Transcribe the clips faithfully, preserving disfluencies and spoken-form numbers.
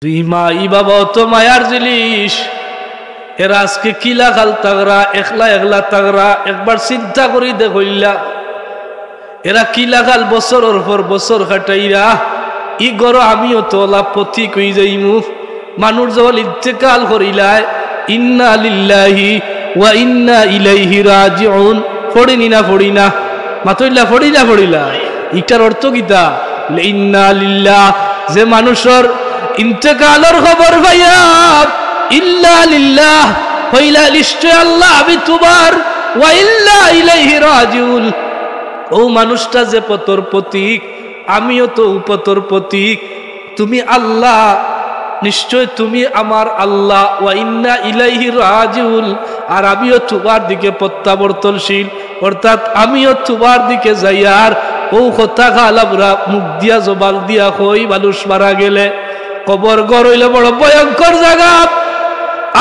দুই মা ই বাবা অত মায়ার জিনিস, এরা আজকে কিলা খাল তাগরা, একলা একলা তাগরা, একবার চিন্তা করি দেখইলা, এরা কিলা খাল বছরর পর বছর কাটাইরা, ই ঘরো আমিও তো অলা পথিক অই যাইমু। মানুষ যখন ইন্তেকাল করিলায়, ইন্না লিল্লাহি ওয়া ইন্না ইলাইহি রাজিউন, পড়িনি না পড়ি না? মাতইলা পড়ি না পড়িলা? ইটার অর্থ কিতা? বলে, ইন্না লিল্লাহ, যে মানুষর ইন্তেকালর খবর পাইয়া, ইন্না লিল্লাহ, কইলা নিশ্চয় আল্লাহ আমি তুমার, ওয়া ইন্না ইলাইহি রাজিউন, অউ মানুষটা যে পথর পথিক, আমিও তো অউ পথর পথিক। তুমি আল্লাহ, নিশ্চয় তুমি আমার আল্লাহ, ওয়া ইন্না ইলাইহি রাজিউন, আর আমিও তুমার দিকে প্রত্যাবর্তনশীল, অর্থাৎ আমিও তুমার দিকে যাইয়ার। অউ কথা খাল আমরা মুখ দিয়া জবান দিয়া কই, মানুষ মারা গেলে কবর ঘর অইলো বড় ভয়ঙ্কর জাগা।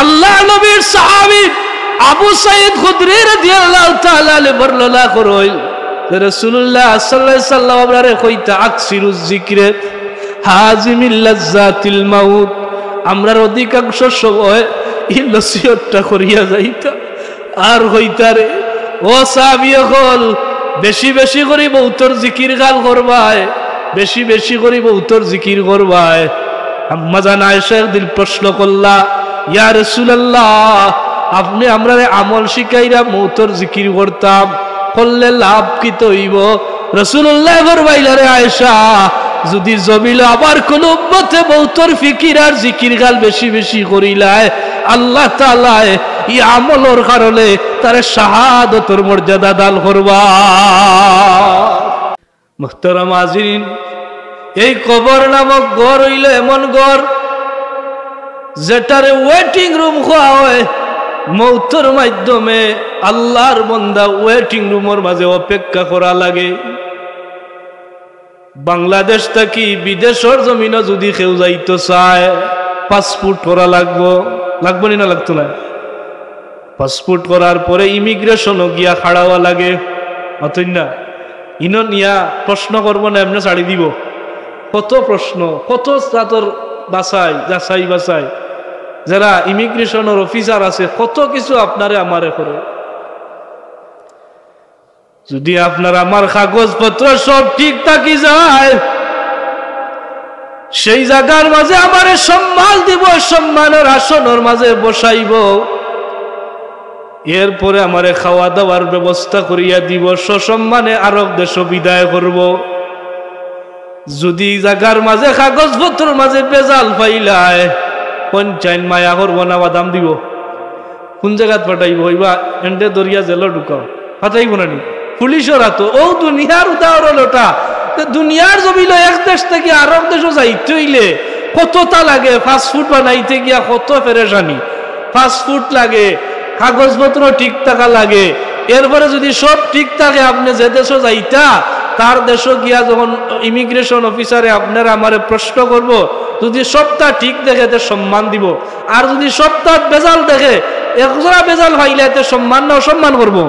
আল্লাহর নবীর সাহাবী আবু সাঈদ খুদরি রাদিয়াল্লাহু তাআলা আনহু বর্ণনা করইন যে রাসূলুল্লাহ সাল্লাল্লাহু আলাইহি ওয়াসাল্লাম আমরারে কইতা, আকসিরুজ যিকরে হাজিমিল লাজ্জাতিল মাউত। আমরার অধিকাংশ সময় ই নসিহতটা করিয়া যাইতা। আর কইতারে, ও সাহাবী অকল, বেশি বেশি করি মউতর জিকির খাল করবায়, বেশি বেশি করি মউতর জিকির করবায়। আম্মা জান আয়েশা একদিন প্রশ্ন করলা, ইয়া রাসূলুল্লাহ, আপনে আমরারে আমল শিখাইরা মউতর জিকির করতাম, করলে লাভ কিতা অইবো? রাসূলুল্লায় ফরমাইলা, রে আয়েশা, যুদি জমিনো আমার কুনু উম্মতে মউতর ফিকির আর জিকির খাল বেশি বেশি করিলায়, আল্লাহ তাআলায় ই আমলর কারণে তারে শাহাদতর মর্যাদা দান করবা। মুহতারাম হাজিরিন, এই কবর নামক ঘর অইলো এমন ঘর, যেটারে waiting room কওয়া অয়। মউতর মাধ্যমে আল্লাহর বন্দা waiting roomর মাঝে অপেক্ষা করা লাগে। বাংলাদেশ থাকি বিদেশর জমিনো যুদি কেউ যাইতো চায়, passport করা লাগবো, লাগবো নি না লাগতো নায়? Passport করার পরে immigrationও গিয়া খাড়া অওয়া লাগে, মাতইন না? ইনো নিয়া প্রশ্ন করবো না, এমনে ছাড়ি দিবো। কত প্রশ্ন, কত জাতর বাছাই, যাচাই বাছাই। যারা immigrationর officer আছে, কত কিছু আপনারে আমারে করে। যুদি আপনার আমার কাগজপত্র সব ঠিক থাকি যায়, সেই জাগার মাঝে আমারে সম্মান দিবো, সম্মানর আসনর মাঝে বসাইবো। এরপরে আমারে খাওয়া দাওয়ার ব্যবস্থা করিয়া দিবো, সসম্মানে আরব দেশো বিদায় করবো। যুদি জাগার মাঝে, কাগজপত্রর মাঝে ভেজাল পাইলায়, পঞ্চাইন মায়া করবো না, বাদাম দিবো। কুন জাগাত পাঠাইবো? অইবা এনরে ধরিয়া জেলো ঢুকাও, পাঠাইবো না নি? পুলিশর আতো। অউ দুনিয়ার উদাহরণ অটা। তে দুনিয়ার জমিনো এক দেশ থাকি আরক দেশো যাইতে অইলে কততা লাগে, passport বানাইতে গিয়া কত পেরেশানি। Passport লাগে, কাগজপত্র ঠিক থাকা লাগে। এরপরে যুদি সব ঠিক থাকে, আপনে যে দেশো যাইতা, তার দেশো গিয়া যখন immigration officerএ আপনারে আমারে প্রশ্ন করবো, যুদি সবতা ঠিক দেখে, তে সম্মান দিবো। আর যুদি সবতাত ভেজাল দেখে, একজরা ভেজাল পাইলে, তে সম্মান না অসম্মান করবো?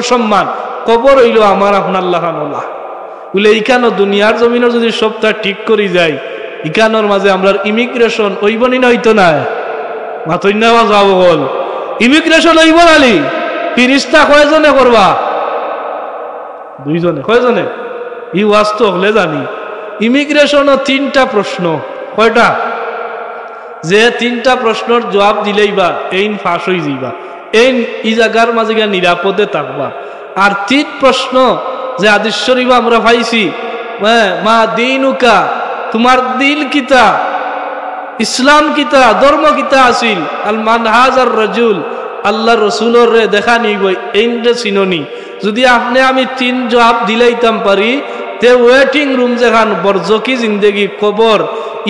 অসম্মান। কবর অইলো আমার আপনার লাখান অলা। বুলে, ইখানো দুনিয়ার জমিনো যুদি সবতা ঠিক করি যাই, ইখানোর মাঝে আমরার immigration অইবো নি না অইতো নায়? মাতইন না বা, জুয়ান অকল। Immigration অইবো না নি? ফিরিস্তা কয়জনে করবা? দুইজনে। কয়জনে? ই ওয়াজ তো হকলে জানি। Immigrationও তিনটা প্রশ্ন। কয়টা? যে তিনটা প্রশ্নর জুয়াব দিলাইবা, এইন পাশ অই যাইবা। এইন ই জাগার মাঝে গিয়া নিরাপদে থাকবা। আর তিন প্রশ্ন যে হাদিস শরিফো আমরা পাইছি, হ্যাঁ, মা দীনুকা, তুমার দিন কিতা, ইসলাম কিতা, ধর্ম কিতা আছিল, আল মান হাজার রাজুল, আল্লার রসুলরে দেখা নি অইবো, এইনরে চিনো নি। যুদি আপনে আমি তিন জুয়াব দিলাইতাম পারি, তে waiting room যেখান বরজখি জিন্দেগি কবর,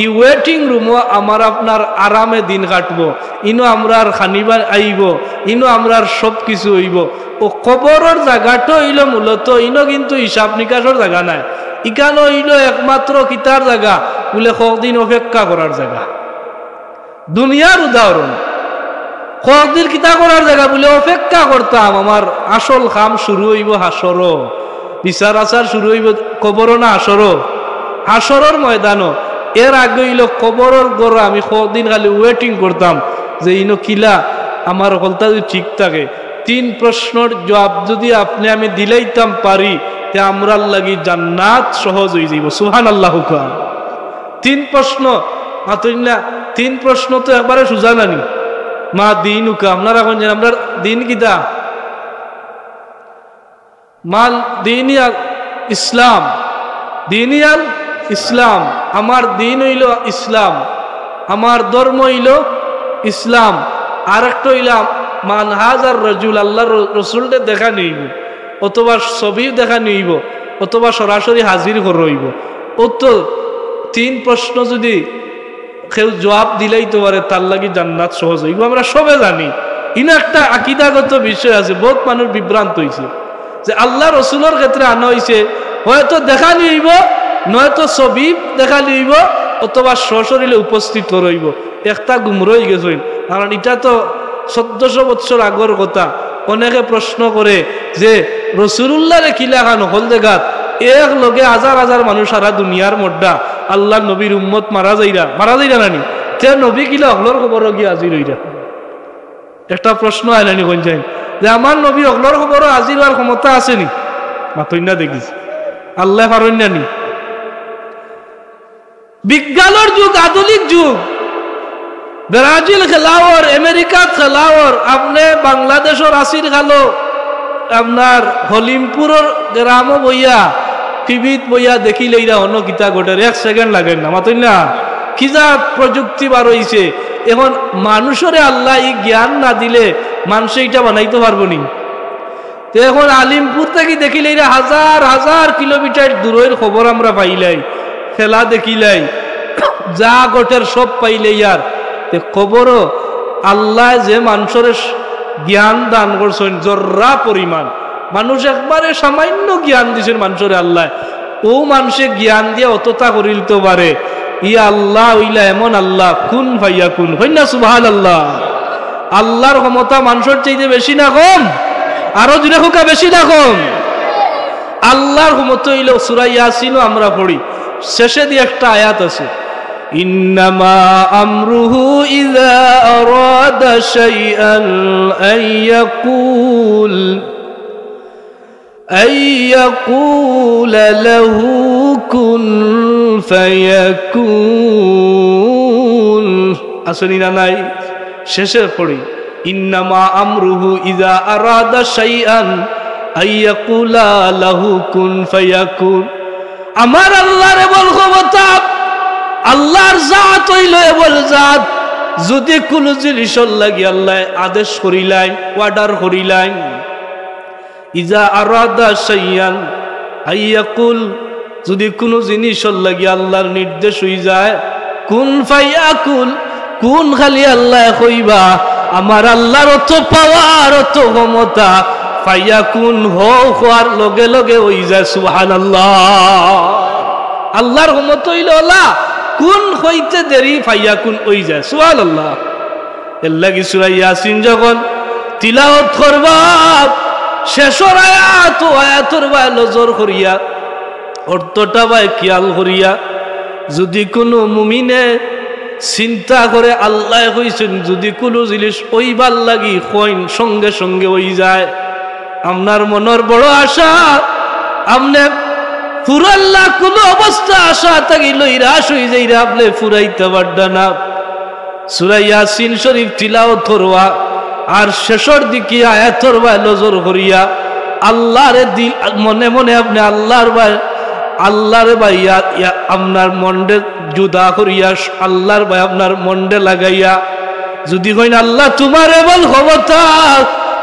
ই waiting roomও আমার আপনার আরামে দিন কাটবো, ইনো আমরার খানিবা আইবো, ইনো আমরার সব কিছু অইবো। অউ কবরর জাগাটা অইলো মূলত, ইনো কিন্তু হিসাব নিকাশর জাগা নায়, ইখানো অইলো একমাত্র কিতার জাগা? বুলে, কয়দিন অপেক্ষা করার জাগা। দুনিয়ার উদাহরণ। কয়দিন কিতা করার জাগা? বুলে, অপেক্ষা করতাম, আমার আসল কাম শুরু অইবো হাশরো, বিচার আচার শুরু অইবো কবরো না হাশরো? হাশরর ময়দানো। এর আগে অইলো কবরর ঘরো আমি কয়দিন খালি waiting করতাম যে ইনো কিলা আমার হকলতা যদি ঠিক থাকে। তিন প্রশ্নর জুয়াব যদি আপনে আমি দিলাইতাম পারি, তে আমরার লাগি জান্নাত সহজ অইযাইবো। সুবহানাল্লাহ কউক্কা। তিন প্রশ্ন, মাতইন না, তিন প্রশ্ন তো একবারে সুজা নানি। মা দীনুকা, আপনারা কইন যে আমরার দিন কিতা? মাল দীনি আল ইসলাম, দীনি আল ইসলাম, আমার দিন অইলো ইসলাম, আমার ধর্ম অইলো ইসলাম। আরেকটা অইলো মান হাজার রজুল, আল্লার র-, রসুলরে দেখা নিব, অথবা ছবি দেখা নিব, অথবা সরাসরি হাজির করা অইবো। অউ তো তিন প্রশ্ন যদি কেউ জুয়াব দিলাইতো পারে, তার লাগি জান্নাত সহজ অইবো। আমরা সবে জানি, ইনো একটা আকিদাগত বিষয় আছে, বউত মানুষ বিভ্রান্ত অইছে যে আল্লার রসুলর ক্ষেত্রে আনা অইছে, হয়তো দেখা নিব, নয়তো ছবি দেখা নিব, অথবা সশরীরে উপস্থিত করা অইবো। একটা গুমরা অইগেছইন, কারণ ইটা তো চৌদ্দশো বৎসর আগর কথা। অনেকে প্রশ্ন করে যে রসুলুল্লারে কিলাখান হকল জাগাত এক লগে হাজার হাজার মানুষ সারা দুনিয়ার মধ্যে আল্লার নবীর উম্মত মারা যাইরা, মারা যাইরা নানি, তে নবী কিলা হকলর কবরো গিয়া হাজির অইরা? একটা প্রশ্ন আয় নানি, কইন চাইন যে আমার নবী হকলর কবরো হাজির অওয়ার ক্ষমতা আছে নি? মাতইন না দেখি, আল্লায় পারইন না নি? বিজ্ঞানর যুগ, আধুনিক যুগ। ব্রাজিল খেলাওর, আমেরিকাত খেলাওর, আপনে বাংলাদেশর আসির খালো, আপনার হলিমপুরর গ্রামো বইয়া, টিভিত বইয়া দেখিলাইরা অনো কিতা ঘটের, এক second লাগের না, মাতইন না? কি যা প্রযুক্তি বার অইছে। এখন মানুষরে আল্লায় ই জ্ঞান না দিলে মানষে ইটা বানাইতো পারবো নি? তে এখন আলিমপুর থাকি দেখিলাইরা হাজার হাজার কিলোমিটার দূরর খবর আমরা পাইলাই, খেলা দেখিলাই, যা ঘটের সব পাইলাইয়ার। তে কবরো আল্লায় যে মানষরে স-, জ্ঞান দান করছইন জর্রা পরিমাণ, মানুষ একবারে সামান্য জ্ঞান দিছইন মানষরে আল্লায়, অউ মানষে জ্ঞান দিয়া অততা করিলতো পারে। ই আল্লা অইলা এমন আল্লা, কুন ফায়াকুন। কইন না সুবহানাল্লাহ। আল্লার ক্ষমতা মানষর চাইতে বেশি না কম? আরো জুরে কউক্কা, বেশি না কম? আল্লার ক্ষমতা অইলো, সূরা ইয়াসিনো আমরা পড়ি, শেষেদি একটা আয়াত আছে, "ইন্নামা আমরুহু ইযা আরাদা শাইআন আন ইয়াকুল" أن يقول له كن فيكون। আছে নি না নাই? শেষে পড়ি, إنما أمره إذا أراد شيئا أن يقول له كن فيكون। আমার আল্লার এবল ক্ষমতা, আল্লার জাত অইলো এবল জাত। যুদি কুনু জিনিসর লাগি আল্লায় আদেশ করিলাইন, order করিলাইন, ইজা আরাদা শাইয়ান আইয়াকুল, যুদি কুনু জিনিসর লাগি আল্লার নির্দেশ অইযায়, কুন ফায়াকুন, কুন খালি আল্লায় কইবা, আমার আল্লার অত power, অত ক্ষমতা, ফায়াকুন, হও কওয়ার লগে লগে অইযায়। সুবহানাল্লাহ। আল্লার ক্ষমতা অইলো অলা, কুন কইতে দেরি, ফায়াকুন অইযায়। সুবহানাল্লাহ। এরলাগি সূরা ইয়াসিন যখন তিলাওয়াত করবা, শেষর আয়াত, অউ আয়াতর বায় নজর করিয়া, অর্থটা বায় খিয়াল করিয়া, যুদি কুনু মুমিনে চিন্তা করে, আল্লায় কইছইন, যুদি কুনু জিনিস অইবার লাগি কইন, সঙ্গে সঙ্গে অইযায়। আপনার মনর বড় আশা, আপনে পুরাইল্লা, কুনু অবস্থা আশা থাকি নৈরাশ অইযাইরা, আপনে পুরাইতা পাররা না। সূরা ইয়াসিন শরীফ তিলাওয়াত করবা, আর শেষর দিকে আয়াতর বায় নজর করিয়া আল্লারে দিল, মনে মনে আপনে আল্লার বায়, আল্লারে বায় ইয়া, ইয়া, আপনার মনরে জুদা করিয়া, আল্লার বায় আপনার মনরে লাগাইয়া, যুদি কইন, "আল্লা, তুমার এবল ক্ষমতা,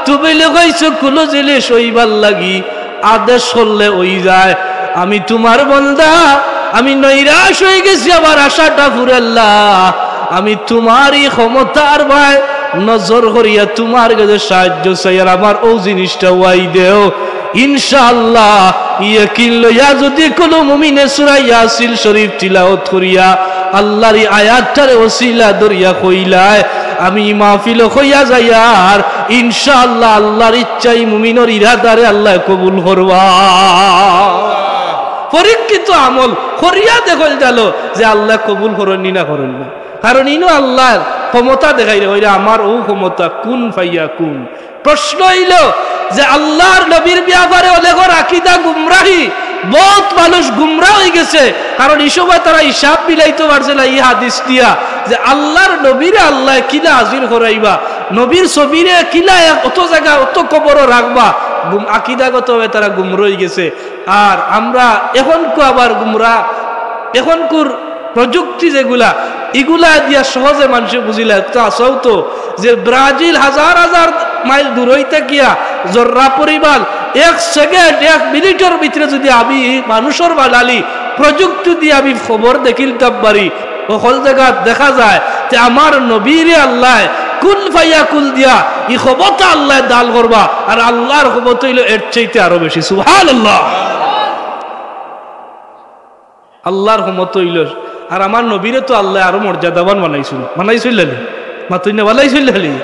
তুমি কইছো কুনু জিনিস অইবার লাগি আদেশ করলে অইযায়। আমি তুমার বন্দা, আমি নৈরাশ অইগেছি, আমার আশাটা পুরাইল্লা। আমি তুমার ই ক্ষমতার বায় নজর করিয়া তুমার গেছে সাহায্য চাই, আর আমার অউ জিনিসটা অওয়াই দেও।" ইনশাআল্লাহ, ইয়াকিন লইয়া যুদি কুনু মুমিনে সূরা ইয়াসিন শরীফ তিলাওয়াত করিয়া আল্লার ই আয়াতটারে ওসিলা ধরিয়া কইলায়, আমি ই মাহফিলো কইয়া যাইয়ার, ইনশাআল্লাহ, আল্লার ইচ্ছায় মুমিনর ইরাদারে আল্লায় কবুল করবা। পরীক্ষিত আমল করিয়া দেখইল জানো যে আল্লায় কবুল করইন নি না করইন না। কারণ ইনো আল্লার ক্ষমতা দেখাইরা, কইরা আমার অউ ক্ষমতা, কুন ফাইয়াকুন। প্রশ্ন অইলো যে আল্লার নবীর ব্যাপারে অনেকর আকিদা গুমরাহি, বউত মানুষ গুমরা অইগেছে, কারণ ই সময় তারা হিসাব মিলাইতো পারছে না ই হাদিস দিয়া যে আল্লার নবীরে আল্লায় কিলা হাজির করাইবা, নবীর ছবিরে কিলা এক অত জাগা অত কবরো রাখবা। গুম-, আকিদাগতভাবে তারা গুমরা অইগেছে। আর আমরা এখনকু আবার গুমরা, এখনকুর প্রযুক্তি যেগুলা, ইগুলা দিয়া সহজে মানষে বুঝিলায়। তো আছাউ তো যে ব্রাজিল হাজার হাজার মাইল দূরই থাকিয়া জর্রা পরিমাণ এক সেকেন্ড, এক মিনিটর ভিতরে যুদি আমি মানষর বানালি প্রযুক্তি দিয়া আমি খবর দেখিলতাম পারি, হকল জাগাত দেখা যায় যে আমার নবীরে আল্লায় কুন ফাইয়াকুন দিয়া ই ক্ষমতা আল্লায় দান করবা, আর আল্লার ক্ষমতা অইলো এর চাইতে আরো বেশি। সুবহানাল্লাহ। আল্লার ক্ষমতা অইলো, আর আমার নবীরে তো আল্লায় আরো মর্যাদাবান বানাইছইন, বানাইছইন না নি? মাতইন না, বানাইছইন না নি?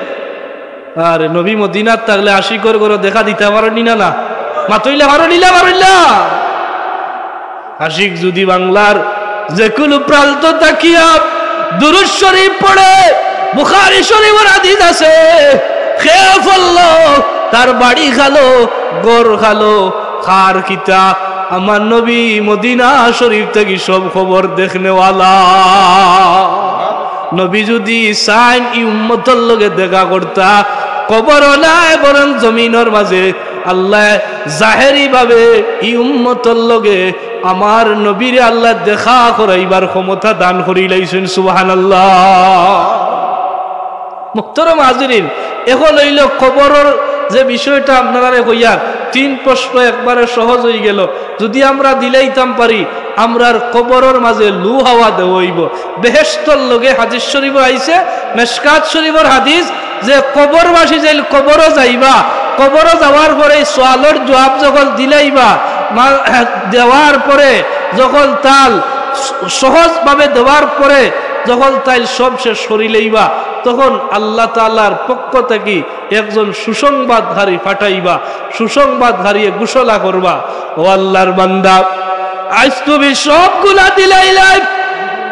আরে নবী মদিনাত থাকলে আশিকর ঘরো দেখা দিতা পারইন নি না, না? মাতইন না, পারইন নি না, পারইন না? আশিক যুদি বাংলার যেকুনু প্রান্ত থাকিয়া দুরুদ শরিফ পড়ে, বুখারী শরিফর হাদিস আছে, কে পড়লো, তার বাড়ি কালো, ঘর কালো, কার কিতা? আমার নবী মদিনা শরিফ থাকি সব খবর দেখনেওয়ালা। নবী যুদি চাইন ই উম্মতর লগে দেখা করতা, কবরো নায় বরং জমিনর মাঝে আল্লায় জাহেরিভাবে ই উম্মতর লগে আমার নবীরে আল্লায় দেখা করাইবার ক্ষমতা দান করিলাইছইন। সুবহানাল্লাহ। মুহতারাম হাজিরিন, অখন অইলো কবরর যে বিষয়টা আপনারারে কইয়ার, তিন প্রশ্ন একবারে সহজ অইগেলো। যুদি আমরা দিলাইতাম পারি, আমরার কবরর মাঝে লু হাওয়া দেওয়া অইবো। বেহেশতর লগে হাদিস শরিফো আইছে, মেশকাত শরিফর হাদিস, যে কবরবাসী যেইন কবরো যাইবা, কবরো যাওয়ার পরে ই সওয়ালর জুয়াব যখন দিলাইবা, মা-, দেওয়ার পরে যখন তাইল স-, সহজভাবে দেওয়ার পরে যখন তাইল সব শেষ করিলাইবা, তখন আল্লাহ তাআলার পক্ষ থাকি একজন সুসংবাদকারী পাঠাইবা, সুসংবাদকারীয়ে ঘোষণা করবা, "ও আল্লাহর বান্দা, আইজ তুমি সবগুলা দিলাইলায়,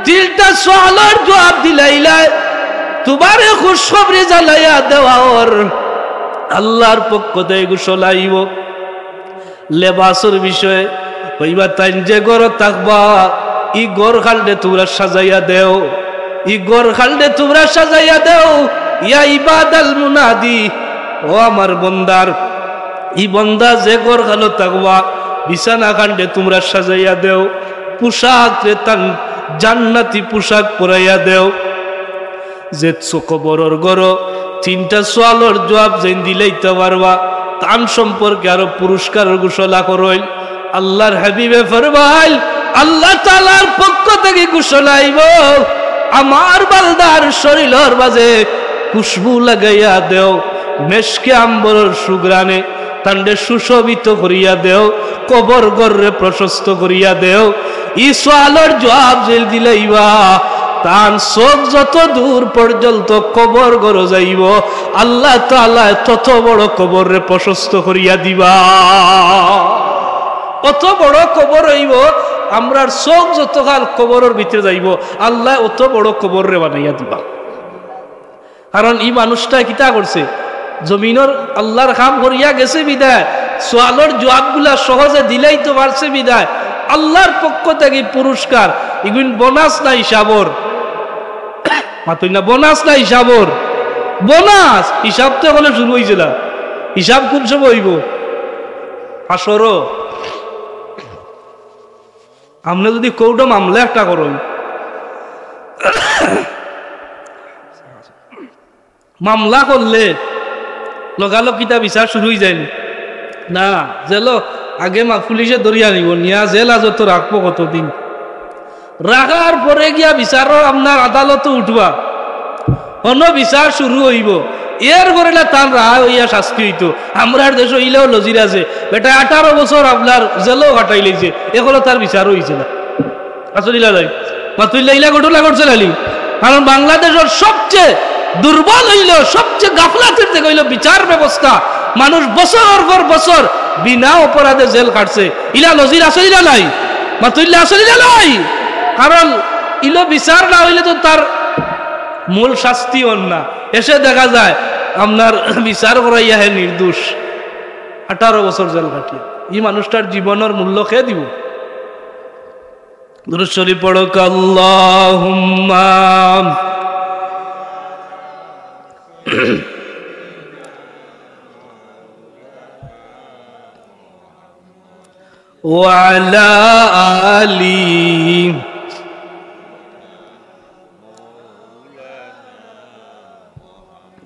তিনটা সওয়ালর জুয়াব দিলাইলায়, তুমারে খুশখবরি জানাইয়া দেওয়া অর।" আল্লাহর পক্ষ থাকি ঘোষণা আইবো। লেবাসর বিষয়ে কইবা, তাইন যে ঘরো থাকবা, ই ঘরখানরে তুমরা সাজাইয়া দেও, ই ঘরখানরে তুমরা সাজাইয়া দেও। ইয়া ইবাদাল মুনাদি, ও আমার বন্দার, ই বন্দা যে ঘরখানো থাকবা, বিছানাখানরে তুমরা সাজাইয়া দেও, পোশাকরে তান জান্নাতি পোশাক পরাইয়া দেও। যে সু-, কবরর ঘরো তিনটা সওয়ালর জুয়াব যেইন দিলাইতা পারবা, তান সম্পর্কে আরো পুরস্কারর ঘোষণা করইন। আল্লাহর হাবিবে ফরমাইল, আল্লাহ তাআলার পক্ষ থাকি ঘোষণা আইবো, "আমার বান্দার শরীলর মাঝে খুশবু লাগাইয়া দেও, মেশকে আম্বরর সুঘ্রাণে তানরে সুশোভিত করিয়া দেও, কবর ঘররে প্রশস্ত করিয়া দেও।" ই সওয়ালর জুয়াব যেইন দিলাইবা, তান চোখ যত দূর পর্যন্ত কবর ঘরো যাইবো, আল্লাহ তাআলায় তত বড় কবররে প্রশস্ত করিয়া দিবা। অত বড় কবর অইবো, আমরার চোখ যতখান কবরর ভিতরে যাইবো, আল্লায় অত বড় কবররে বানাইয়া দিবা। কারণ ই মানুষটায় কিতা করছে? জমিনর আল্লাহর কাম করিয়া গেছে বিদায়, সওয়ালর জুয়াবগুলা সহজে দিলাইতো পারছে বিদায়, আল্লাহর পক্ষ থাকি পুরস্কার। ইগুইন বোনাস না হিসাবর? মাতইন না, বোনাস না হিসাবর? বোনাস। হিসাব তো অখনো শুরু অইছে না। হিসাব কুন সময় অইবো? হাশরো। আপনে যুদি কোর্টো মামলা একটা করইন, মামলা করলে লগালগ কিতা বিচার শুরু অইযায়নি? না, জেলো আগে মা-, পুলিশে ধরিয়া নিবো, নিয়া জেল হাজতো রাখবো কতদিন। রাখার পরে গিয়া বিচারো আপনার আদালতো উঠবা, অনো বিচার শুরু অইবো, এর পরে না তান রায় অইয়া শাস্তি অইতো। আমরার দেশো ইলাও লজির আছে, বেটায় আঠারো বছর আপনার জেলো কাটাইলাইছে, অখনো তার বিচারও অইছে না। আসলে ইলা নাই। মাতুল্লাহ ইলা ঘটনা ঘটছে নানি? কারণ বাংলাদেশর সবচেয়ে দুর্বল অইলো, সবচেয়ে গাফলাতির জাগা অইলো বিচার ব্যবস্থা। মানুষ বছরর পর বছর বিনা অপরাধে জেল কাটছে। ইলা লজির আছে ইলা নাই? মাতুল্লাহ আসলে না লই। কারণ ইলো বিচার না অইলে তো তার মূল শাস্তি অর না। এসে দেখা যায় আপনার বিচার করাইয়া হে নির্দোষ, আঠারো বছর জেল কাটিয়া। ই মানুষটার জীবনর মূল্য কে দিব? দুরূদ শরীফ পড়ো, আল্লাহুম্মা। وعلى آله।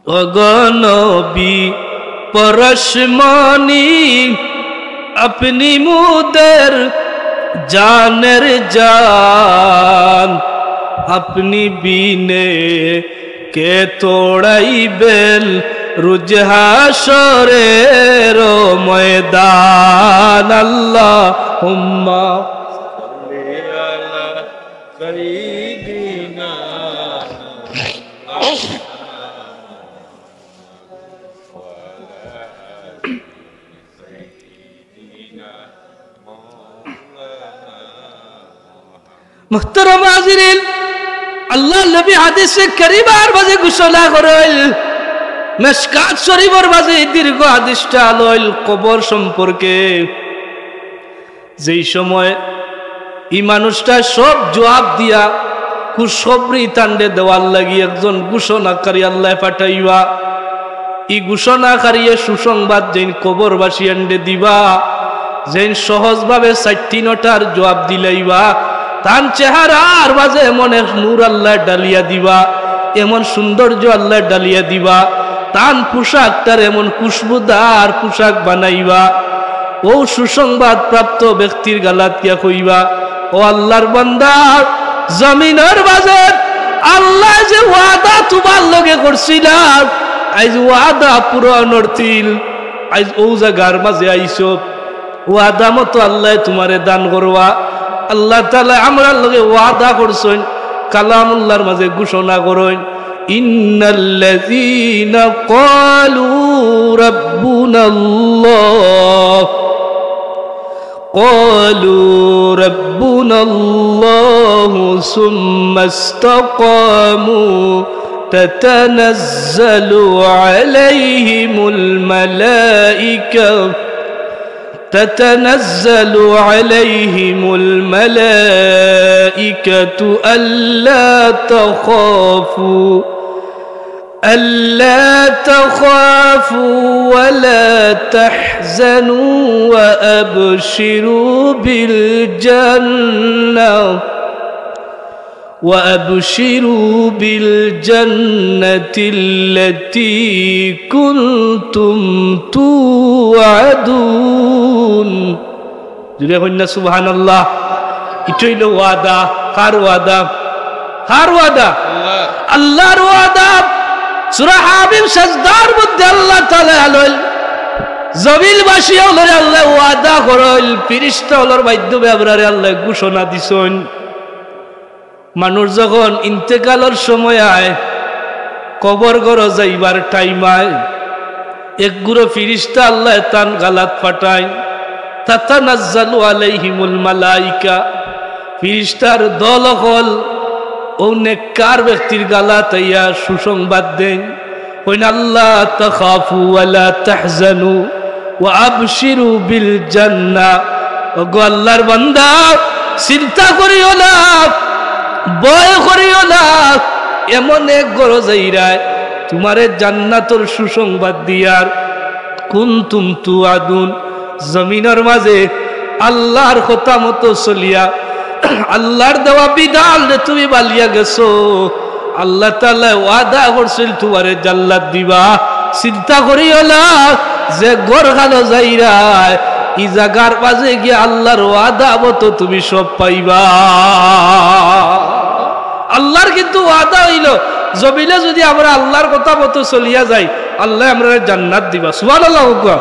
ওগো নবী পরশমণি, আপনি মুদের জানের জান, আপনি বিনে কে তোড়াইবেন রুজ হাশরের ময়দান। আল্লাহুম্মা সাল্লি আলা সাইয়্যিদিনা মুহতারাম হাজিরিন, আল্লাহর নবী হাদিসে কারিমার মাঝে ঘোষণা করইল, মেশকাত শরীফর মাঝে এই দীর্ঘ হাদিসটা আইল কবর সম্পর্কে। যেই সময় ই মানুষটা সব জবাব দিয়া খুশখবরি তানরে দেওয়ার লাগি একজন ঘোষণাকারী আল্লায় পাঠাইবা। ই ঘোষণাকারীয়ে সুসংবাদ যেইন কবরবাসিয়ানরে দিবা, যেইন সহজভাবে চাইর তিনটার জবাব দিলাইবা, তান চেহারার মাঝে এমন এক নূর আল্লায় ডালিয়া দিবা, এমন সৌন্দর্য আল্লায় ডালিয়া দিবা, তান পোশাকটার এমন খুশবুদার পোশাক বানাইবা। ও সুসংবাদ প্রাপ্ত ব্যক্তির গালাত গিয়া কইবা, "ও আল্লাহর বান্দা, জমিনর মাঝে আল্লায় যে ওয়াদা তুমার লগে করছিলা, আইজ ওয়াদা পূরণ অরছিল, আইজ অউ জাগার মাঝে আইছো, ওয়াদা মতো আল্লায় তুমারে দান করবা।" আল্লাহ তাআলা আমরার লগে ওয়াদা করছইন, কালামুল্লাহর মাঝে ঘোষণা করইন, إن الذين قالوا ربنا الله، قالوا ربنا الله ثم استقاموا تتنزل عليهم الملائكة تتنزل عليهم الملائكة ألا تخافوا، ألا تخافوا ولا تحزنوا وأبشروا بالجنة وأبشروا بالجنة التي كنتم توعدون। জোরে কইন না সুবহানাল্লাহ। ইটা অইলো ওয়াদা। কার ওয়াদা? কার ওয়াদা? আল্লাহর ওয়াদা। সূরা হামিম সাজদার মধ্যে আল্লাহ তাআলা আইল, জমিনবাসী অকলরে আল্লায় ওয়াদা করইল, ফিরিস্তা অকলর মাধ্যমে আমরারে আল্লায় ঘোষণা দিছইন। মানুষ যখন ইন্তেকালর সময় আয়, কবর ঘরো যাইবার টাইম আয়, এক গুরু ফিরিস্তা আল্লায় তান গালাত পাঠাইন, তাতানাজ্জালু আলাইহিমুল মালাইকা, ফিরিস্তার দল অকল অউ নেককার ব্যক্তির গালাত আইয়া সুসংবাদ দেইন, কইন, "আল্লা তাখাফু ওয়া লা তাহজানু ওয়া আবশিরু বিল জান্নাহ।" ওগো আল্লাহর বান্দা, চিন্তা করিও না, ভয় করিও না, এমন এক ঘরো যাইরায়, তুমারে জান্নাতর সুসংবাদ দিয়ার। কুনতুম তুআদুন, জমিনর মাঝে আল্লাহর কথা মতো চলিয়া, আল্লাহর দেওয়া বিধানরে তুমি বালিয়া গেছো, আল্লাহ তাআলায় ওয়াদা করছিল তুমারে জান্নাত দিবা। চিন্তা করিও না, যে ঘরখানো যাইরায়, ই জাগার মাঝে গিয়া আল্লাহর ওয়াদা মতো তুমি সব পাইবা। আল্লাহর কিন্তু ওয়াদা অইলো, জমিনে যুদি আমরা আল্লাহর কথা মতো চলিয়া যাই, আল্লায় আমরারে জান্নাত দিবা। সুবহানাল্লাহ কউক্কা।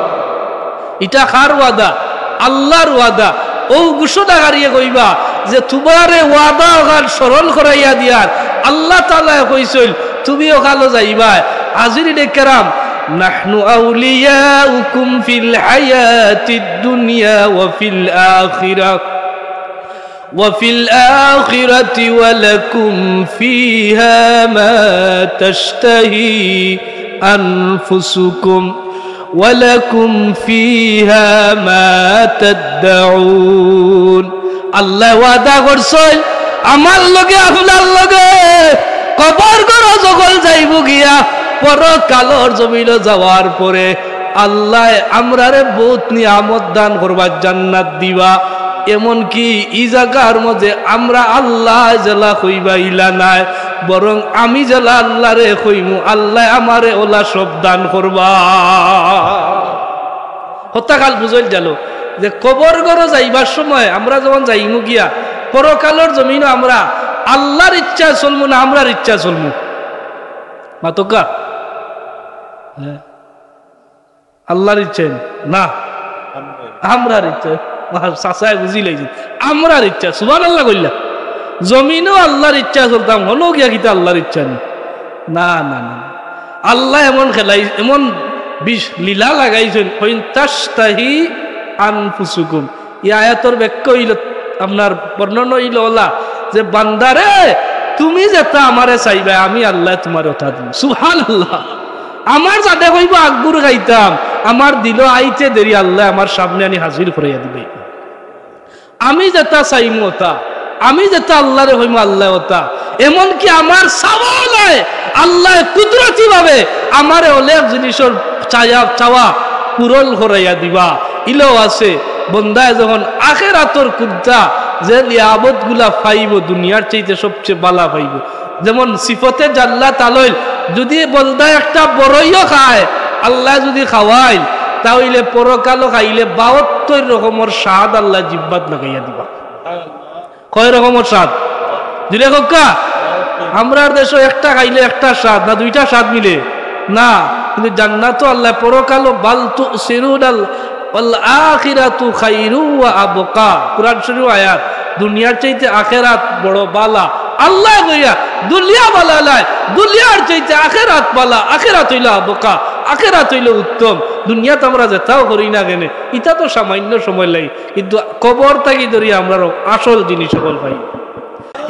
ইটা কার ওয়াদা? আল্লাহর ওয়াদা। অউ ঘোষণাকারীয়ে কইবা যে, তুমারে ওয়াদা অখান স্মরণ করাইয়া দিয়ার, আল্লাহ তাআলায় কইছইন, তুমি অখানো যাইবায়। হাজিরিনে কেরাম, নাহনু আউলিয়াউকুম ফিল হায়াতিদ দুনিয়া ওয়া ফিল আখিরাহ। وفي الآخرة ولكم فيها ما تشتهي أنفسكم ولكم فيها ما تدعون। আল্লায় ওয়াদা করছইন আমার লগে, আপনার লগে, কবর ঘরো যখন যাইমু গিয়া, পরকালর জমিনো যাওয়ার পরে আল্লায় আমরারে বউত নিয়ামত দান করবা, জান্নাত দিবা। এমনকি ই জাগার মাঝে আমরা আল্লায় যেলা কইবা ইলা নায়, বরং আমি যেলা আল্লারে কইমু, আল্লায় আমারে ওলা সব দান করবা। হত্যাকাল বুঝইল গেল যে কবর ঘরো যাইবার সময় আমরা যখন যাইমু গিয়া, পরকালর জমিনো আমরা আল্লার ইচ্ছায় চলমু না আমরার ইচ্ছায় চলমু? মাতকা? হ্যাঁ। আল্লার ইচ্ছায় না, আমরার ইচ্ছায়। চাচায় বুঝিলাইছইন, আমরার ইচ্ছা। সুবহানাল্লাহ কইলা। জমিনো আল্লার ইচ্ছায় চলতাম, হনো গিয়া কিতা আল্লার ইচ্ছা নি? না, না, না। আল্লায় এমন খেলাই, এমন বিষ লীলা লাগাইছইন, "ওয়াইন তাশতাহি আনফুসুকুম।" ই আয়াতর ব্যাখ্যা অইলো, আপনার বর্ণনা অইলো ওলা যে, "বান্দারে, তুমি যেতা আমারে চাইবায়, আমি আল্লায় তুমারে ওতা দিমু।" সুবহানাল্লাহ। আমার জানে কইবো আঙ্গুর খাইতাম, আমার দিলো আইতে দেরি, আল্লায় আমার সামনে আনি হাজির করাইয়া দিবা। আমি যেতা চাইমু ওতা, আমি যেতা আল্লারে কইমু আল্লায় ওতা। এমনকি আমার চাওয়াও নায়, আল্লায় কুদরতি ভাবে আমারে অনেক জিনিসর চায়া, চাওয়া পূরণ করাইয়া দিবা। ইলাও আছে, বন্দায় যখন আখেরাতর কুন্তা যে নিয়ামতগুলা পাইবো, দুনিয়ার চাইতে সবচেয়ে বালা পাইবো। যেমন সিফতে জান্নাত আলইল, যুদি বন্দায় একটা বড়ইও খায়, আল্লায় যুদি খাওয়াইল, তা অইলে পরকালো খাইলে বাহাত্তর রকমর স্বাদ আল্লায় জিব্বাত লাগাইয়া দিবা। কয় রকমর স্বাদ? জুরে কউক্কা। আমরার দেশো একটা খাইলে একটা স্বাদ, না দুইটা স্বাদ মিলে? না। কিন্তু জান্নাতো আল্লায় পরকালো, "বাল তুসিরুনাল, ওয়াল আখিরাতু খাইরু ওয়া আবকা।" কুরআন শরীফ আয়াত, দুনিয়ার চাইতে আখেরাত বড় বালা। আল্লায় কইরা, দুনিয়া বালা নায়, দুনিয়ার চাইতে আখেরাত বালা, আখেরাত অইলো আবকা, আখেরাত অইলো উত্তম। দুনিয়াত আমরা যেতাও করি না কেনে, ইতা তো সামান্য সময় লাগি, কিন্তু কবর থাকি ধরি আমরার আসল জিনিস অকল পাই।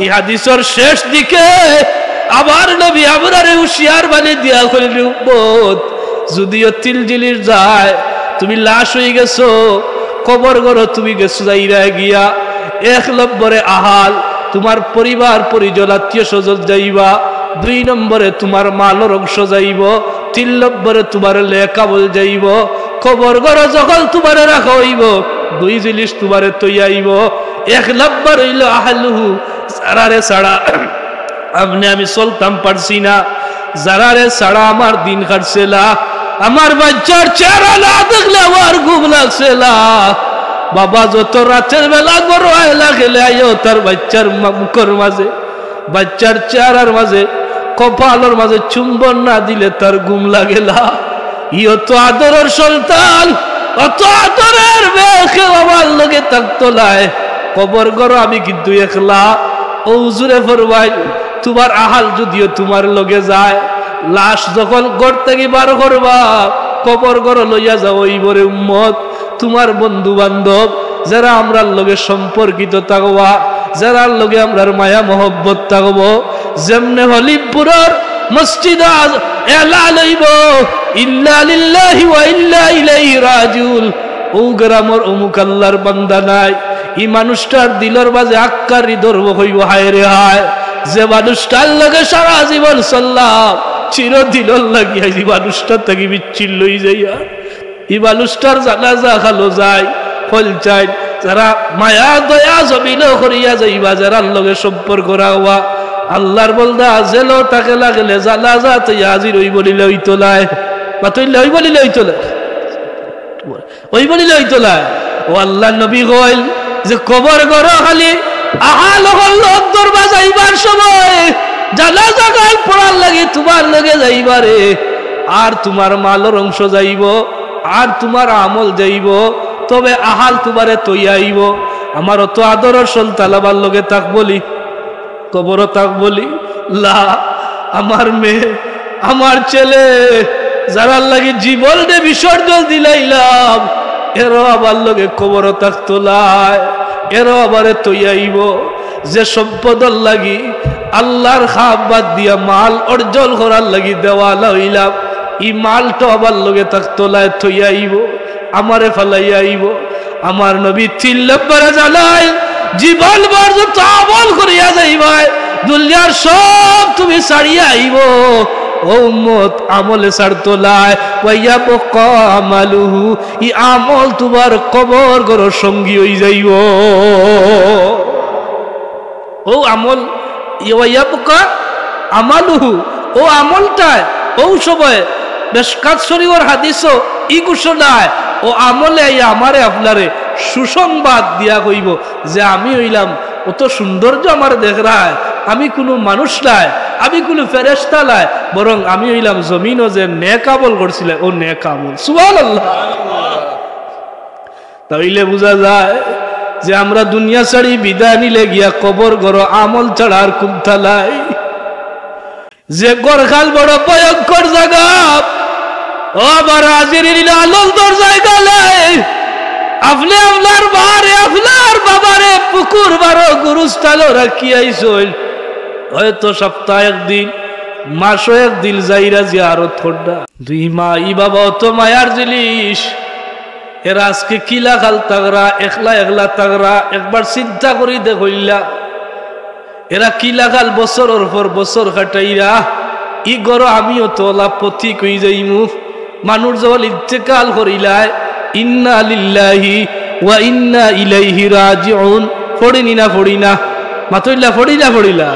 ই হাদিসর শেষ দিকে আবার নবী আমরারে হুঁশিয়ার বাণী দিয়া কইলা, "উম্মত, যুদিও তিন জিনিস যায়, তুমি লাশ অইগেছো, কবর ঘরো তুমি গেছো যাইরায় গিয়া, এক নম্বরে আহাল, তুমার পরিবার পরিজন আত্মীয় স্বজন যাইবা, দুই নম্বরে তুমার মালর অংশ যাইবো, তিন নম্বরে তুমার নেক আমল যাইবো। কবর ঘরো যখন তুমারে রাখা অইবো, দুই জিনিস তুমারে তৈয়াইবো। এক নম্বর অইলো আহলুহু, যারারে ছাড়া আপনে আমি চলতাম পারছি না, যারারে ছাড়া আমার দিন কাটছে না, আমার বাইচ্চার চেহারা না দেখলে আমার ঘুম লাগছে না। বাবা যত রাতের বেলা ঘরো আয়লা খেলে আইও, তার বাইচ্চার মা-, মুখর মাঝে, বাইচ্চার চেহারার মাঝে, কপালর মাঝে চুম্বন না দিলে তার ঘুম লাগে না।" ই অত আদরর সন্তান, অত আদরর মেয়ে, কেউ আমার লগে থাকতো নায়। কবর ঘরো আমি কিন্তু একলা। অউ হুজুরে ফরমাইন, তুমার আহাল যুদিও তুমার লগে যায়, লাশ যখন ঘর থাকি বার করবা, কবর ঘরো লইয়া যাওয়া অইবো রে উম্মত। তুমার বন্ধু বান্ধব, যেরা আমরার লগে সম্পর্কিত থাকবা, যেরার লগে আমরার মায়া মহব্বত থাকবো, যেমনে হলিমপুরর মসজিদো আজ এলান অইবো, "ইন্না লিল্লাহি ওয়া ইন্না ইলাইহি রাজিউন।" অউ গ্রামর অমুক আল্লার বান্দা নাই, ই মানুষটার দিলর মাঝে আক্কারি ধরবো, কইবো, "হায় রে হায়, যে মানুষটার লগে সারা জীবন চললাম, চিরদিনর লাগি আইজ ই মানুষটা থাকি বিচ্ছিন্ন অইযাইয়ার।" ই মানুষটার জানাজা খালো যায়, কইল চাইন, যারা মায়া দয়া জমিনো করিয়া যাইবা, যারার লগে সম্পর্ক রাখবা, আল্লার বন্দা, জেলো থাকে লাগলে জানাজাত অইয়া হাজির অইবো নিলে অইতো নায়। মাতইন না, অইবো নিলে অইতো নায়। অইবো নিলে অইতো নায়। অউ আল্লার নবী কইল যে কবর ঘরো খালি আহাল অকল লগ ধরবা যাইবার সময়, জানাজা খান পড়ার লাগি তুমার লগে যাইবা রে, আর তুমার মালর অংশ যাইবো, আর তুমার আমল যাইবো, তবে আহাল তুমারে তৈয়াইবো। আমার অত আদরর সন্তান আমার লগে থাকবো নি, কবরো থাকবো নি? লা, আমার মেয়ে, আমার ছেলে, যারার লাগি জীবনরে বিসর্জন দিলাইলাম, এরাও আমার লগে কবরো থাকতো নায়। এরও আবারে থইয়া আইবো। যে সম্পদর লাগি আল্লার খাব বাদ দিয়া মাল অর্জন করার লাগি দেওয়ানা অইলাম, ই মালটা আবার লগে থাকতো নায়, থইয়া আইবো, আমারে ফালাইয়া আইবো। আমার নবী তিন নম্বরে জানাইন, জীবন ভর যত আমল করিয়া যাইবায়, দুনিয়ার সব তুমি ছাড়িয়া আইবো, ও উম্মত, আমলে ছাড়তো নায়। ওয়া ইয়াবকা আমালুহু, ই আমল তুমার কবর ঘরর সঙ্গী অইযাইবো। ও আমল, ওয়া ইয়াবকা আমালুহু, ও আমলটায়, ও সময়, মেশকাত শরীফর হাদিসও ই ঘোষণায়, ও আমলে আইয়া আমারে আপনারে সুসংবাদ দিয়া কইবো যে আমি অইলাম, অত সৌন্দর্য আমার দেখরায়, আমি কুনু মানুষ নায়, আমি কুনু ফেরেশতা নায়, বরং আমি অইলাম জমিনো যে নেক আমল করছিলায়, ও নেক আমল। সুবহানাল্লাহ। তাইলে বুঝা যায় যে আমরা দুনিয়া ছাড়ি বিদায় নিলে গিয়া কবর ঘরো আমল ছাড়া আর কুন্তা নাই। যে ঘরখান বড় ভয়ঙ্কর জাগা। ও আমার হাজিরিন, আনন্দর জাগা নাই। আপনে আপনার মারে, আপনার বাবারে পুকুর বারো গুরুস্থানো রাখিয়া আইছইন। হয়তো সপ্তাহ একদিন, মাসো একদিন যাইরা জিয়ারত কররা। দুই মা, ই বাবা অত মায়ার জিনিস। এরা আজকে কিলা খাল তাগরা, একলা একলা তাগরা, একবার চিন্তা করি দেখইলা। এরা কিলা খাল বছরর পর বছর কাটাইরা, ই ঘরো আমিও তো অলা পথিক অইযাইমু। মানুষ যখন ইন্তেকাল করিলায়, ইন্না লিল্লাহি ওয়া ইন্না ইলাইহি রাজিউন, পড়িনি না পড়ি না? মাতইলা পড়িলা পড়িলা।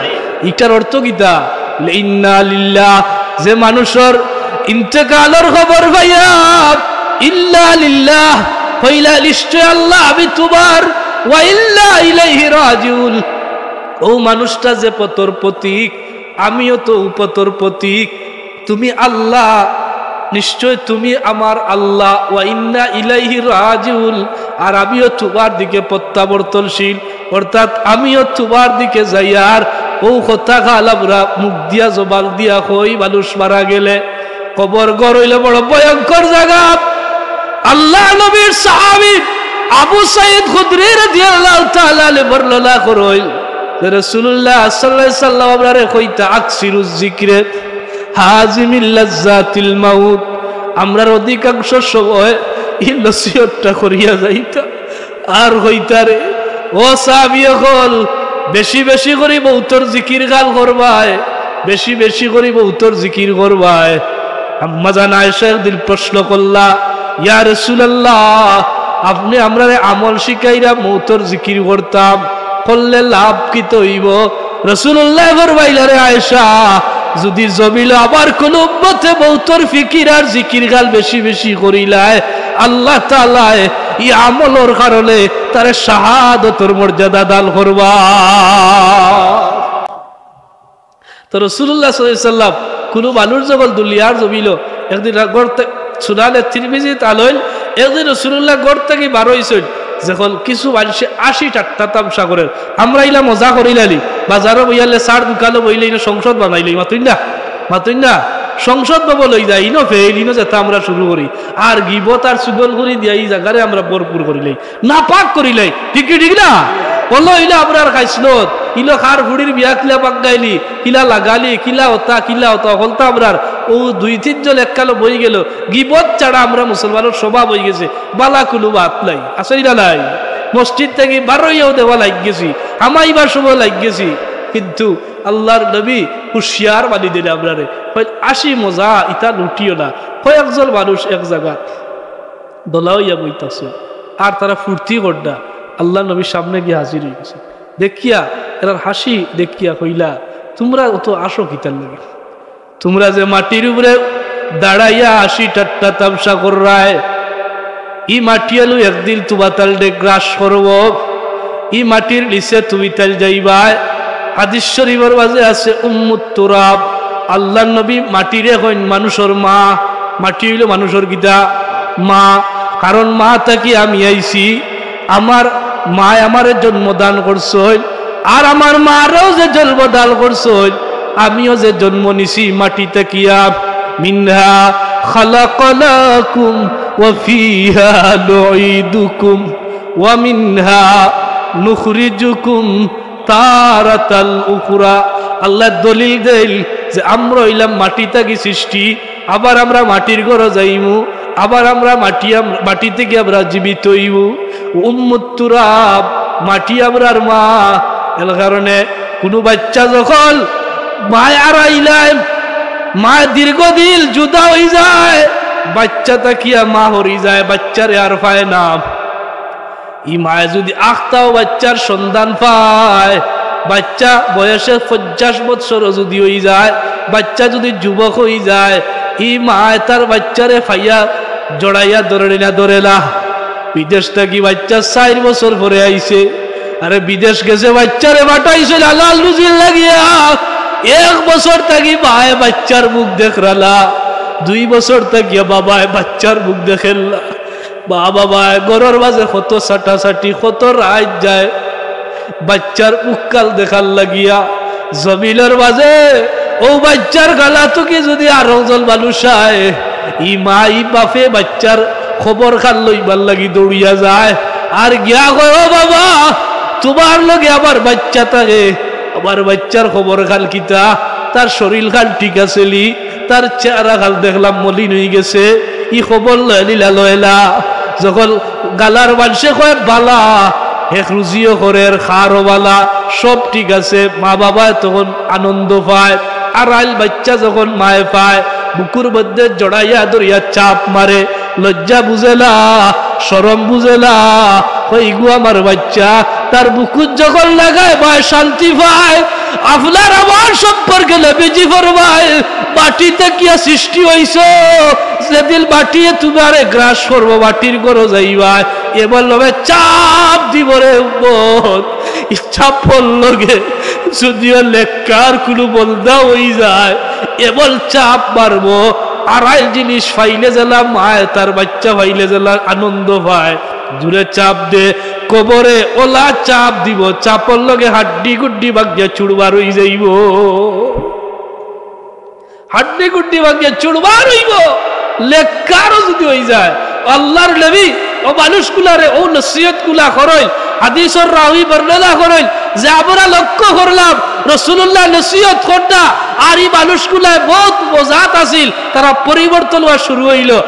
ইটার অর্থ কিতা? বলে, ইন্না লিল্লাহ, যে মানুষর ইন্তেকালর খবর পাইয়া, ইন্না লিল্লাহ, কইলা নিশ্চয় আল্লাহ আমি তুমার, ওয়া ইন্না ইলাইহি রাজিউন। ও মানুষটা যে পথর পথিক, আমিও তো ও পথর পথিক। তুমি আল্লাহ, নিশ্চয় তুমি আমার আল্লাহ, ওয়া ইন্না ইলাইহি রাজিউন, আর আমিও তুমার দিকে প্রত্যাবর্তনশীল, অর্থাৎ আমিও তুমার দিকে যাইয়ার। ও কথা খাল আমরা মুখ দিয়া জবান দিয়া কই, মানুষ মারা গেলে কবর ঘর অইলো বড় ভয়ঙ্কর জাগা। আল্লার নবীর সাহাবী আবু সাঈদ খুদরি রাদিয়াল্লাহু তাআলা আনহু বর্ণনা করইন যে রাসূলুল্লাহ সাল্লাল্লাহু আলাইহি ওয়াসাল্লাম আমরারে কইতা, আকসিরুজ যিকরে হাজিমিল লাজ্জাতিল মাউত। আমরার অধিকাংশ সময় ই নসিহতটা করিয়া যাইতা। আর কইতারে, ও সাহাবী অকল, বেশি বেশি করি মউতর জিকির খান করবায়, বেশি বেশি করি মউতর জিকির করবায়। আম্মা জান আয়েশা একদিন প্রশ্ন করলা, ইয়া রাসূলুল্লাহ, আপনে আমরারে আমল শিখাইরা মউতর জিকির করতাম, করলে লাভ কিতা অইবো? রাসূলুল্লায় ফরমাইলা, রে আয়েশা, যুদি জমিনো আমার কুনু উম্মতে মউতর ফিকির আর জিকির খান বেশি বেশি করিলায়, আল্লাহ তাআলায় ই আমলর কারণে তারে শাহাদতর মর্যাদা দান করবা। তো রাসূলুল্লাহ সাল্লাল্লাহু আলাইহি ওয়াসাল্লাম কুনু মানুষ যখন দুনিয়ার জমিনো একদিন রা-, ঘর থে-, সুনানে তিরমিজিত আনইন, একদিন রাসূলুল্লাহ ঘর থাকি বার অইছইন, যখন কিছু মানষে হাসি ঠাট্টা তামশা করের, আমরা ইলা মজা করিলাইলি, বাজারো বইয়ালে চার দোকানো বইলে ইনো সংসদ বানাইলে, মাতইন না, মাতইন না, সংসদ ভবন অইযায়, ইনো ফেইল, ইনো যেতা আমরা শুরু করি, আর গিবত আর চুগলখুরি দিয়া ই জাগারে আমরা ভরপুর করিলাই। নাপাক করিলাই, ঠিক কি ঠিক না? অলা ইলা আমরার খাইছলত, ইলা কার ফুড়ির বিয়া কিলা ভাঙ্গাইলি, কিলা লাগালি, কিলা অতা, কিলা অতা, হকলতা আমরার অউ দুই তিনজন একখানো বইগেলো, গিবত ছাড়া আমরা মুসলমানর স্বভাব অইগেছে, বালা কুনু মাত নাই, আছে না নাই? মসজিদ থাকি বার অইয়াও দেওয়া লাগিগেছি, হামাইবার সময় লাগিগেছি, কিন্তু আল্লার নবী হুঁশিয়ার বানি দিলা আমরারে, কইন, হাসি মজা ইতা লুটিও না, কয়েকজন মানুষ এক জাগাত দলা অইয়া বইতাছে, আর তারা ফুর্তি কররা, আল্লার নবীর সামনে গিয়া হাজির অইগেছে। দেখিয়া, এরার হাসি দেখিয়া কইলা, তুমরা অত হাসো কিতার লাগি? তুমরা যে মাটির উপরে দাঁড়াইয়া হাসি ঠাট্টা তামশা কররায়, ই মাটি আলু একদিন তুমাতালরে গ্রাস করবো, ই মাটির নিচে তুমিতাইল যাইবায়। হাদিস শরীফর মাঝে আছে উম্মুত তুরাব, আল্লার নবী মাটিরে কইন মানুষর মা, মাটি অইলো মানুষর কিতা? মা। কারণ মা থাকি আমি আইছি, আমার মায় আমারে জন্ম দান করছইন, আর আমার মারেও যে জন্ম দান করছইন, আমিও যে জন্ম নিছি মাটি থাকিয়া। মিনহা খালাকনাকুম ওয়া ফিহা নুঈদুকুম ওয়া মিনহা নুখরিজুকুম তারাতাল উখরা। আল্লায় দলিল দেইল যে আমরা অইলাম মাটি থাকি সৃষ্টি, আবার আমরা মাটির ঘরো যাইমু, আবার আমরা মাটি, আম-, মাটি থাকি আমরা জীবিত অইমু। উম্মুত তুরাব, মাটি আমরার মা। এর কারণে কুনু বাইচ্চা যখন মায় আরাইলায়, মায় দীর্ঘদিন জুদা অইযায়, বাইচ্চা থাকিয়া মা হরি যায়, বাইচ্চারে আর পায় না। ই মায় যুদি আখতাও বাইচ্চার সন্ধান পায়, বাইচ্চা বয়সে পঞ্চাশ বৎসরও যুদি অইযায়, বাইচ্চা যুদি যুবক অইযায়, ই মায় তার বাইচ্চারে পাইয়া জড়াইয়া ধরে না ধরে না। বিদেশ থাকি বাইচ্চা চাইর বছর পরে আইছে, আরে বিদেশ গেছে, বাইচ্চারে পাঠাইছে হালাল রুজির লাগিয়া, এক বছর থাকি মায় বাইচ্চার মুখ দেখরা না, দুই বছর থাকিয়া বাবায় বাইচ্চার মুখ দেখরা না। মা বাবায় ঘরর মাঝে কত ছাটাছাটি, কত রাইত যায় বাইচ্চার মুখখান দেখার লাগিয়া। জমিনর মাঝে অউ বাইচ্চার গালা থাকি যুদি আরক জন মানুষ আয়, ই মা ই বাপে বাইচ্চার খবরখান লইবার লাগি দৌড়িয়া যায়। আর গিয়া কয়, "ও বাবা, তুমার লগে আমার বাইচ্চা থাকে, আমার বাইচ্চার খবরখান কিতা? তার শরীরখান ঠিক আছে নি? তার চেহারাখান দেখলাম মলিন অইগেছে, ই খবর লয় নি না লয় না?" যখন গালার মানষে কয়, "বালা, এক রুজিও করের, খারও বালা, সব ঠিক আছে," মা বাবায় তখন আনন্দ পায়। আরাইল বাইচ্চা যখন মায় পায়, বুকুর মধ্যে জড়াইয়া ধরিয়া চাপ মারে, লজ্জা বুঝে না, শরম বুঝে না। কয়, "ইগু আমার বাইচ্চা।" তার বুকুত যখন লাগায়, মায় শান্তি পায়। আপনার আমার সম্পর্কে নবীজি ফরমায়, "মাটি থাকিয়া সৃষ্টি অইছো, যেদিন মাটিয়ে তুমারে গ্রাস করবো, মাটির ঘরো যাইবায়, এমন লগে চাপ দিবো রে উম্মত।" ই চাপর লগে যুদিও নেককার কুনু বন্দা অইযায়, এমন চাপ মারবো, আরাইল জিনিস পাইলে যেলা মায় তার বাইচ্চা পাইলে যেলা আনন্দ পায়, জুরে চাপ দে, কবরে অলা চাপ দিবো, চাপর লগে হাড্ডি গুড্ডি ভাঙ্গিয়া চুরমার অইযাইবো। হাড্ডি গুড্ডি ভাঙ্গিয়া চুরমার অইবো, নেককারও যুদি অইযায়। আল্লার নবী অউ মানুষগুলারে অউ নসিহতগুলা করইন, হাদিসর রাবি বর্ণনা করইন যে আমরা লক্ষ্য করলাম রাসুলুল্লায় নসিহত করতা, আর ই মানুষগুলায় বউত মজাত আছিল, তারা পরিবর্তন অওয়া শুরু অইলো।